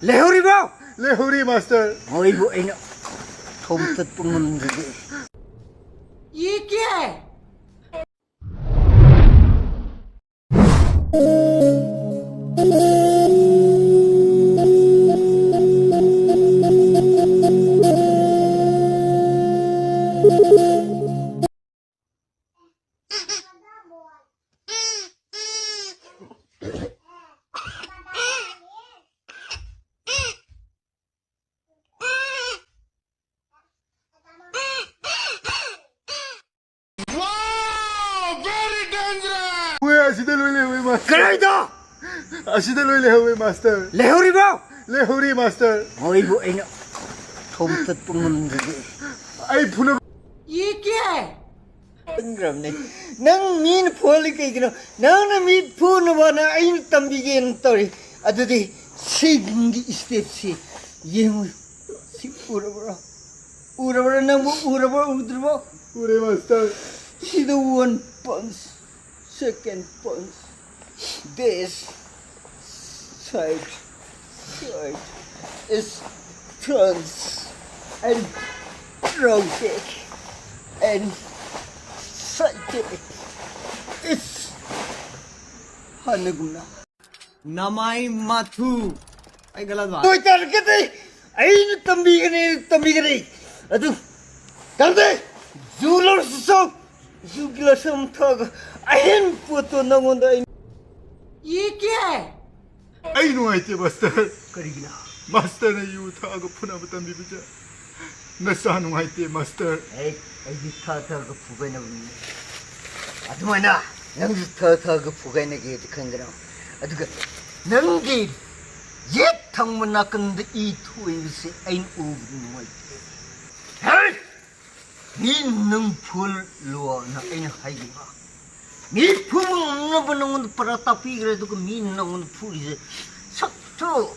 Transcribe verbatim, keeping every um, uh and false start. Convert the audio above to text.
ꯂꯩꯍꯧꯔꯤꯕ꯭ꯔꯣ? ꯂꯩꯍꯧꯔꯤ, master. ꯃꯣꯏꯕꯨ ꯑꯩꯅ ꯊꯣꯝ ꯇꯠꯄ ꯉꯝꯗ꯭ꯔꯗꯤ꯫ ꯌꯦꯛꯀꯦ꯫ Wow! Very dangerous! ꯍꯣꯏ, ꯑꯁꯤꯗ ꯂꯣꯏ ꯂꯩꯍꯧꯋꯦ, ꯃꯥꯁꯇꯔ꯫ ꯀꯗꯥꯏꯗ? ꯑꯁꯤꯗ ꯂꯣꯏ ꯂꯩꯍꯧꯋꯦ, ꯃꯥꯁꯇꯔ꯫ ꯂꯩꯍꯧꯔꯤꯕ꯭ꯔꯣ? ꯂꯩꯍꯧꯔꯤ, ꯃꯥꯁꯇꯔ꯫ ꯃꯣꯏꯕꯨ ꯑꯩꯅ ꯊꯣꯝ ꯇꯠꯄ ꯉꯝꯗ꯭ꯔꯗꯤ꯫ ꯑꯩ ꯐꯨꯅꯕ ꯌꯦꯛꯀꯦ꯫ ꯈꯪꯈ꯭ꯔꯕꯅꯦ꯫ ꯅꯪ ꯃꯤꯅ ꯐꯨꯍꯜꯂꯤ ꯀꯩꯒꯤꯅꯣ? ꯅꯪꯅ ꯃꯤ ꯐꯨꯅꯕꯅ ꯑꯩꯅ ꯇꯝꯕꯤꯒꯦꯅ ꯇꯧꯔꯤ꯫ ꯑꯗꯨꯗꯤ ꯁꯤꯒꯤ ꯁ꯭ꯇꯦꯞꯁꯤ ꯌꯦꯡꯉꯨ꯫ ꯁꯤ ꯎꯔꯕ꯭ꯔꯣ? ꯎꯔꯕ꯭ꯔꯣ? ꯅꯪꯕꯨ ꯎꯔꯕ꯭ꯔꯣ? ꯎꯗ꯭ꯔꯤꯕꯣ? ꯎꯔꯦ, ꯃꯥꯁꯇꯔ꯫ ꯁꯤꯗ one punch, second punch, dash, side, side, is front, and round kick, and side kick. It's ꯍꯥꯟꯅꯒꯨꯝꯅ꯫ ꯅꯃꯥꯏ ꯃꯊꯨ꯫ ꯑꯩ ꯒꯂꯠ ꯕꯥꯠ꯫ ꯑꯗꯨ ꯑꯣꯏꯇꯥꯔꯒꯗꯤ ꯑꯩꯅ ꯇꯝꯕꯤꯒꯅꯤ, ꯇꯝꯕꯤꯒꯅꯤ꯫ ꯑꯗꯨ ꯇꯝꯗꯦ꯫ ꯖꯨ ꯂꯧꯔꯁꯨ ꯆꯥꯎ꯫ ꯖꯨꯒꯤ ꯂꯧꯁꯨ ꯑꯃ ꯊꯛꯑꯒ ꯑꯍꯦꯟꯕ ꯄꯣꯠꯇꯣ ꯅꯪꯉꯣꯟꯗ ꯑꯩ ꯌꯦꯛꯀꯦ꯫ ꯑꯩ ꯅꯨꯡꯉꯥꯏꯇꯦ, ꯃꯥꯁꯇꯔ꯫ ꯀꯔꯤꯒꯤꯅꯣ? ꯃꯥꯁꯇꯔꯅ ꯌꯨ ꯊꯛꯑꯒ ꯐꯨꯅꯕ ꯇꯝꯕꯤꯕꯁꯦ ꯅꯆꯥ ꯅꯨꯡꯉꯥꯏꯇꯦ, ꯃꯥꯁꯇꯔ꯫ ꯑꯩ, ꯑꯩꯗꯤ ꯊꯛ ꯊꯛꯑꯒ ꯐꯨꯒꯥꯏꯅꯕ ꯃꯤꯅꯦ꯫ ꯑꯗꯨꯃꯥꯏꯅ ꯅꯪꯁꯨ ꯊꯛ ꯊꯛꯑꯒ ꯐꯨꯒꯥꯏꯅꯒꯦꯗꯤ ꯈꯟꯒꯅꯨ꯫ ꯑꯗꯨꯒ ꯅꯪꯒꯤ ꯌꯦꯠ ꯊꯪꯕ ꯅꯥꯀꯟꯗ ꯏ ꯊꯣꯛꯏꯕꯁꯦ ꯑꯩꯅ ꯎꯕꯗ ꯅꯨꯡꯉꯥꯏꯇꯦ꯫ ꯍꯦ! ꯃꯤ ꯅꯪ ꯐꯨꯜꯂꯣꯅ ꯑꯩꯅ ꯍꯥꯏꯈꯤꯕ꯫ ꯃꯤ ꯐꯨꯕ ꯉꯝꯅꯕ ꯅꯪꯉꯣꯟꯗ ꯄꯔꯥ ꯇꯥꯛꯄꯤꯈ꯭ꯔꯦ, ꯑꯗꯨꯒ ꯃꯤ ꯅꯪꯉꯣꯟꯗ ꯐꯨꯔꯤꯁꯦ꯫ ꯁꯛꯇꯨ